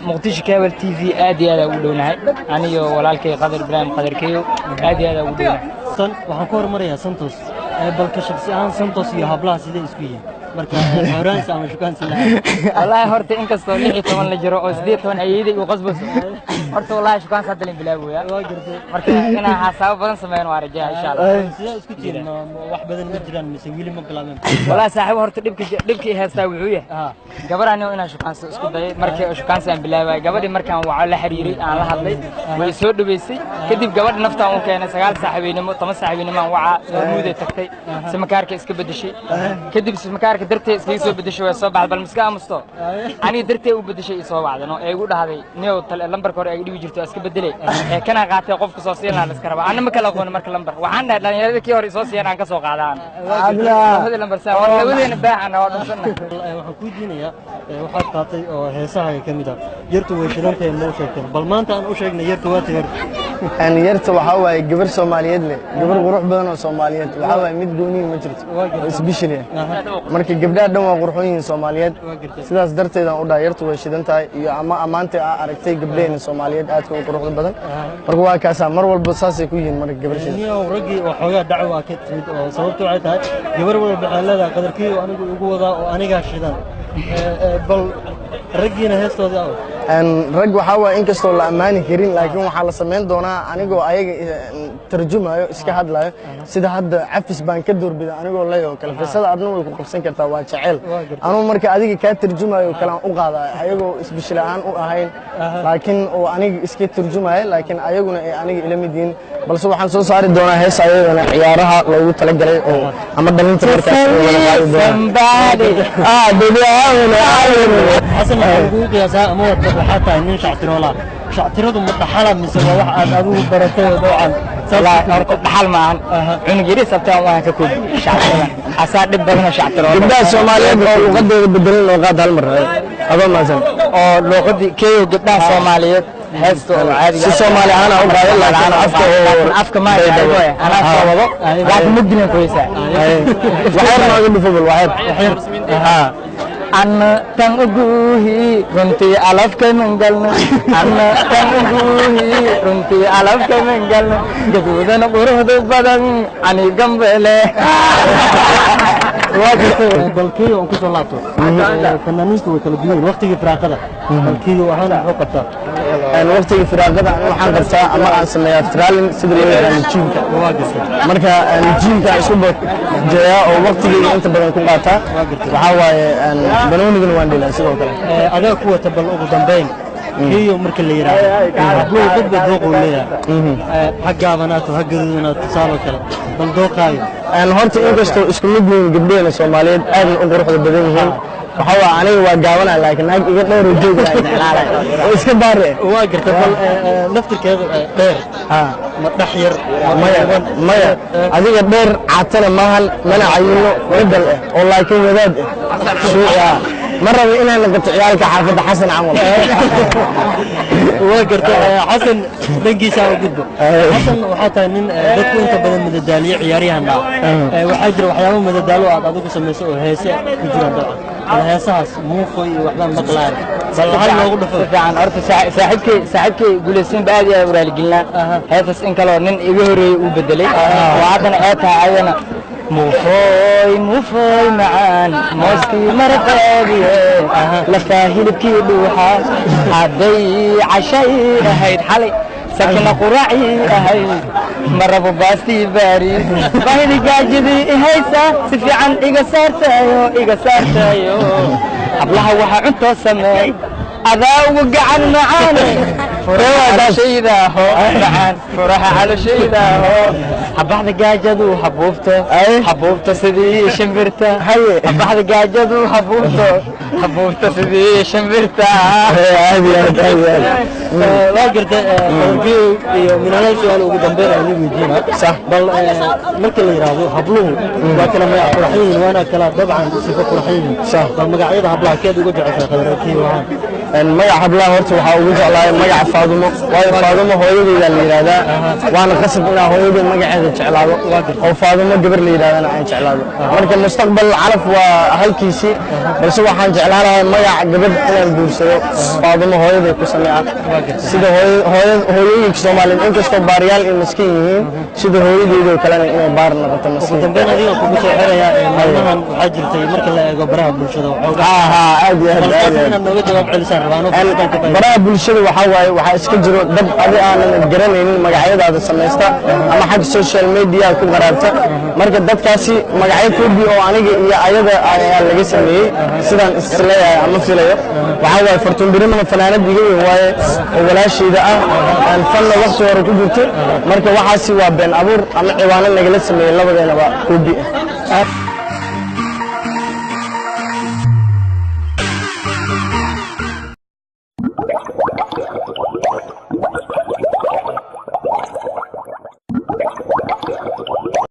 Muqdisho Cable TV aad iyo aad ugu dhownahay, aniyo walaalkay Qadar Ibraahim Qadarkeyo aad iyo aad ugu dhownahay. Tan waxaan ku hormarayaa Santos. Balka shakhsi ahaan Santos iyo hablaha sidee isku yihiin marka horaansi ama shukaansi la? Wallaahi horta inkastoo 16 la jiro oo 18 ayeeday uu qasbayso, horta wallaahi shukaansi hadda lin bilaabaya. Waa gartay. Marka inaan xasaabo badan sameeyno waa rajaa, insha Allah. Sidee isku tihiin? Wax badan ma jiraan mise weli ma bilaabeen? Wallaahi saaxiib, horta dhibka i haystaa wuxuu yahay gabar anigo inaan shukaansi isku dayay. Markii shukaansi aan bilaabay, gabadhii markaan waco, la xiriiray, aan la hadlay, way soo dhaweysay. Kadib gabadha naftaan u keenay 9 saaxiibinimo, 10 saaxiibinimo aan wacaa, hormuuday tagtay, simakaarka iska bedeshay. Kadib simakaarka darteed iskaga soo bedeshay, way soo baxday. Bal miska aamusto, aniga darteed u bedeshay, i soo wacday no ee igu dhahday, niyow lambarka hore ay dhibi jirto iska bedelay ee kana qaatay, qofka soo siin lahaa la iska rabaa. Anna ma kala aqoon marka lambar, waxaan dhahay dhalinyarada kii hore isoo siiyaan aan ka soo qaadaan labadii lambar saa war labadeena baaxana waa dhunsanna. Waxaan kuu diinayaa, waxaad qaatay oo heesahaaga ka mid ah "Yartu way shidantahay", ma u sheegteen? Bal maanta aan u sheegnay yartu waa tahay. Yarta waxaa waaye gabar Soomaaliyeed leh, gabar qurux badan oo Soomaaliyeed. Waxaa waaye mid goonihi ma jirto oo isbishil ah. Marka gabdhaha dhan waa qurxoon yihiin Soomaaliyeed, sidaas darteedaan u dhahay "Yartu way shidan tahay" iyo ama ammaanta aa aragtay gabdhaheena Soomaaliyeed aadka u quruxda badan. Marka waa kaasaa, mar walba saasay ku yihiin marka gabar shidan. Niyow, raggii oo xoogaa dacwa ka timid oo sababtu waxay tahay gabar walba waxay leedahay qadarkii oo anigu igu wadaa oo anigaa shidan. Bal raggiina heestoodii aw? Rag waxaa waaye inkastoo la ammaani karin, laakiin waxaa la samayn doonaa anigoo ayaga tarjumayo, iska hadlayo sida hadda "Cafis baan ka doorbida" anigoo leeyaho kale. Fisada adna way ku qabsan kartaa, waa jeceel. Anuu marka adiga kaa tarjumayo kale aan u qaadayo, ayagoo isbishil aan u ahayn, laakiin oo aniga iska tarjumayo, laakiin ayaguna ay aniga ila mid yihiin. Balse waxaan soo saari doonaa hees ayadana ciyaaraha loogu talagalay oo ama dhalinta markaas ay wada qaadi doonaan. Ah, baby, Xasan, waxaa lagugu qiyaasaa ama waxaa tahay nin shactiroola. Shactiradu ma dhaxala mise waa wax aad adigu baratay oo dabcan? Wallaahi horta dhaxal maahan, cunug yariis abtaan waan ka koobi shactirada, asaa dhib badanoo shactiroola. Gabdhaha Soomaaliyeed oo luqadooda bedelan loo qaad hal mar, adoo mahadsan. Oo luuqadii keeyo gabdhaha Soomaaliyeed heesta oo caadiga si Soomaali ahaan aan u qaadan, laakiin afka oo laakiin afka ma anaa soo wado, laakiin mugdinan ku heesaa. Waxyar nooga dhufo, bal waxyar. Anna tan uguhi runtii alafka mangalna, anna tan uguhi runtii alafka mangalna, gaduudan quruxda badan ani gambele. Waa gartay. Balkiyo aan kusoo laabto, fanaaniintu way kala duwan yihiin. Waqtigii firaaqada balkiyo ahaan muxuu qabtaa? Waqtiga firaaqada aniga waxaan qabtaa ama aan sameeyaa training, sida loo yaqaano gymka. Waa gartay. Marka gymka isku bajeeyaa oo waqtigeyga inta badan ku qaataa. Waxaa waaye banoonigana waan dhelaa sidoo kale. Adaa ku wata. Bal ugu dambayn kiyo, marka la yidhaahdo habluhu dadba dooquu leeyahay, ha gaabanaato ha gaduudanaato, tusaaloo kale, bal dooqaayo? Horta inkastoo isku mid yihiin gabdheena Soomaaliyeed aadna u quruxda badan yihiin, waxaa waa aniga waa gaabanaa, laakiin naag iga dheer oo joog jeclaanay oo iska baare. Waa gartay. Bal naftirkeeda dheer ma dhex yar ma Maya. dhuuban? Maya, adiga dheer caatana maahan, mana cayino, midal ah oo laakiin wadaad ah. Ma rabo inaan noqoto ciyaalka xaafadda Xasan camal. Waa gartay. Xasan dhankiisa u gudbo. Xasan, waxaa tahay nin dadku inta badan madadaaliye, ciyaaryahan ah. Waxaa jira waxyaabo madadaalo aad adigu samayso oo heese ku jiraan dabcan. Bal heesahaas muufo iyo waxbaan maqlaay, bal hal noogu dhufo. Si fiican. Horta saaxiibkay guulaysiinba aad iyo aad u raaligelinaa. Heestas in kaloo nin iga horeeyey uu bedelay oo haddana ee tahay ayadana "Muufooy muufooy macaan, mooskii maraqeediye, lafaa hilibkii dhuuxa, hadday cashay ahayd xalay, sakina quraacii ahayd, ma rabo baastii baariis, baahidi gaajadii ihaysa, si fiican iga saartayo, iga saartayo, hablaha waxaa cuntoo sameey, adaa ugu gacan macaane, furaha calooshaydaho macaan, furaha calooshaydaho, habaxda gaajadu habuubto, habuubto sidii shimbirta, habaxda gaajadu habuubto, habuubto sidii shimbirta." Aad iyo aad, aad iyo aad. Waa gartay. Qadarkiyo iyo minaalal, su-aal ugu dambeyn aan weydiina. Sax. Bal marka la yidhaahdo habluhu waa kala magac quraxan yihiin, waana kala dabcan sifo quraxan yihiin. Sax. Bal magacyada hablaha keed uga jeceshahay, qadarkiyo waxaan? Magaca hablaha horta waxaa ugu jeclahay magaca Faadumo, waayo Faadumo hooyadeydaa la yidhaahdaa, waana qasab inaa hooyaday magaceeda jeclaado, oo Faadumo gabar la yidhahdana aan jeclaado. Marka mustaqbal calaf waa halkiisii, balse waxaan jeclaan lahaa magaca gabadh inaan guursado Faadumo hooyaday ku samee ah, sida hooyooyinka Soomaaliyeed inkastoo baariyaal iyo maskiin yihiin, sida hooyadeydoo kalena inay baar noqoto Ugu maskiin. dambeyn, adiga kugu soo xirayaa, maalmahan waxaa jirtay marka la eego baraha bulshada waxoogaa Ha, aad iyo aad, bal aad taas iyo aad. inaad nooga jawaab celisaan rabaa anoo fursadaan ka faa'iidaysto. Baraha bulshada waxaa waaye waxaa iska jiro dad adi aanan garanaynin magacyadaada samaysta ama xagga social media ku qaraabta. Marka dadkaasi magacyo koobi oo aniga iyo ayada ayaa laga sameeyey, sidaan isleeyahay ama filayo. Waxaa waaye Fartuun Birimana fanaanad iga weyn waaye oo walaashayda ah, aan fanna waqti hore ku jirto. Marka waxaasi waa been abuur ama ciwaano nagala sameeyey labadeenaba koobi ah.